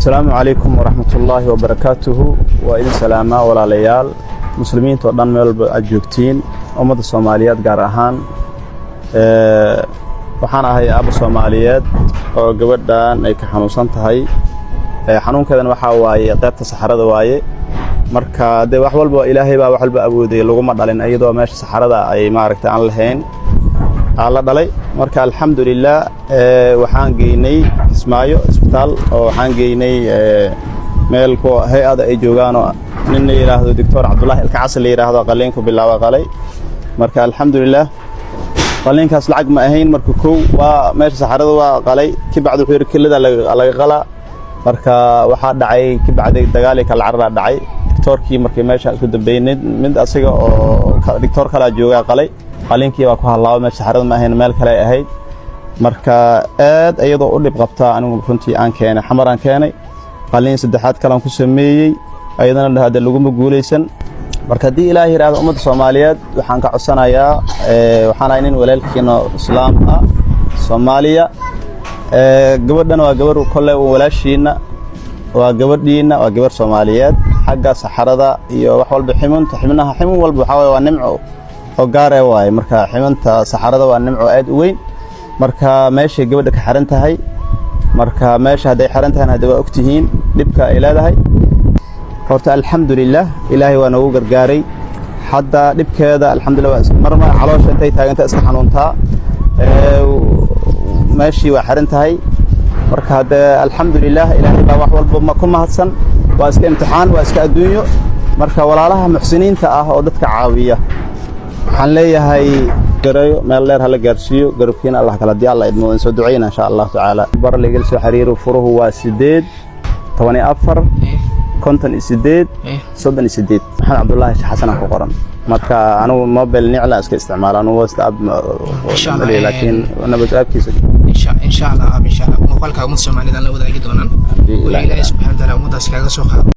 Asalaamu calaykum waraxmatullaahi wabarakaatuhu. Waa idin salaamaa, walaalayaal muslimiinta oo dhan, meel walba aad joogtiin, ummadda Soomaaliyeed gaar ahaan. Waxaan ahay aabba Soomaaliyeed oo gabadhan ay ka xanuunsan tahay. Xanuunkeedan waxaa waaye qaybta saxarada waaye. Marka dee wax walba Ilaahay baa wax walba awooday. Laguma dhalin iyadoo meesha saxarada ay maaragtay aan lahayn aa la dhalay. Marka alxamdulilah, waxaan geynay Kismaayo isbitaal oo waxaan geynay meel kuwa hay-ada ay joogaanoo nin la yidhaahdo Doctor Cabdullahi Ilkacasi la yidhaahdo qaliinku bilaaba qalay. Marka alxamdulilah, qaliinkaas lacag ma ahayn. Marka kow waa meesha saxarada waa qalay, kibacdi wuxuu yidhi kelida laga qalaa. Marka waxaa dhacay kibacdi dagaalii kala cararaa dhacay. Doctoorkii markii meesha isku dambeynay, mid asiga oo doctor kalaa joogaa qalay. Qaliinkii baa ku hallaabay. Meesha saxarada ma ahayn, meel kale ay ahayd. Marka aad iyadoo u dhib qabtaa anigu runtii aan keenay, Xamaraan keenay. Qaliin saddexaad kalaan ku sameeyey, ayadana hadde laguma guulaysan. Marka haddii Ilaah yidhaahdo, ummadda Soomaaliyeed waxaan ka codsanayaa, waxaan ahay nin walaalkiina islaam ah, Soomaaliya. Gabadhan waa gabar kolle walaashiina, waa gabadhiina, waa gabar Soomaaliyeed. Xagga saxarada iyo wax walba, ximunta, xibnaha, ximun walba waxaa waye waa nimco oo gaar eh waaye. Marka ximunta saxarada waa nimco aad u weyn. Marka meeshay gabadha ka xiran tahay, marka meesha hadday xiran tahayna hadda waa ogtihiin dhibka ay leedahay. Horta alxamdulilah, Ilaahay waa noogu gargaaray. Hadda dhibkeeda alxamdulillah, waa marma caloosha intay taaganta iska xanuuntaa, meeshii waa xiran tahay. Marka haddee alxamdulilah, Ilaahay baa wax walba ku mahadsan. Waa iska imtixaan, waa iska adduunyo. Marka walaalaha muxsiniinta ah oo dadka caawiya waxaan leeyahay gareeyo, meel dheer hala gaarsiiyo, garabkiina Allah kala dii Alla idmo. Soo duceyna insha Allahu tacaala. Bar laigala soo xiriiro, furuhu waa 8 14 58 38. Maxamed Cabdullaahi Xasan ku qoran. Marka anigu mobile nicla iska isticmaala, anigu WhatsApp, laakiin nabad aabkiisa. Insha Allah, insha Allah, muuqaalka ummadda Soomaalida la wadaagi doonaan oo Ilaahay subxaana wa taala ummaddaas kaaga soo qaado.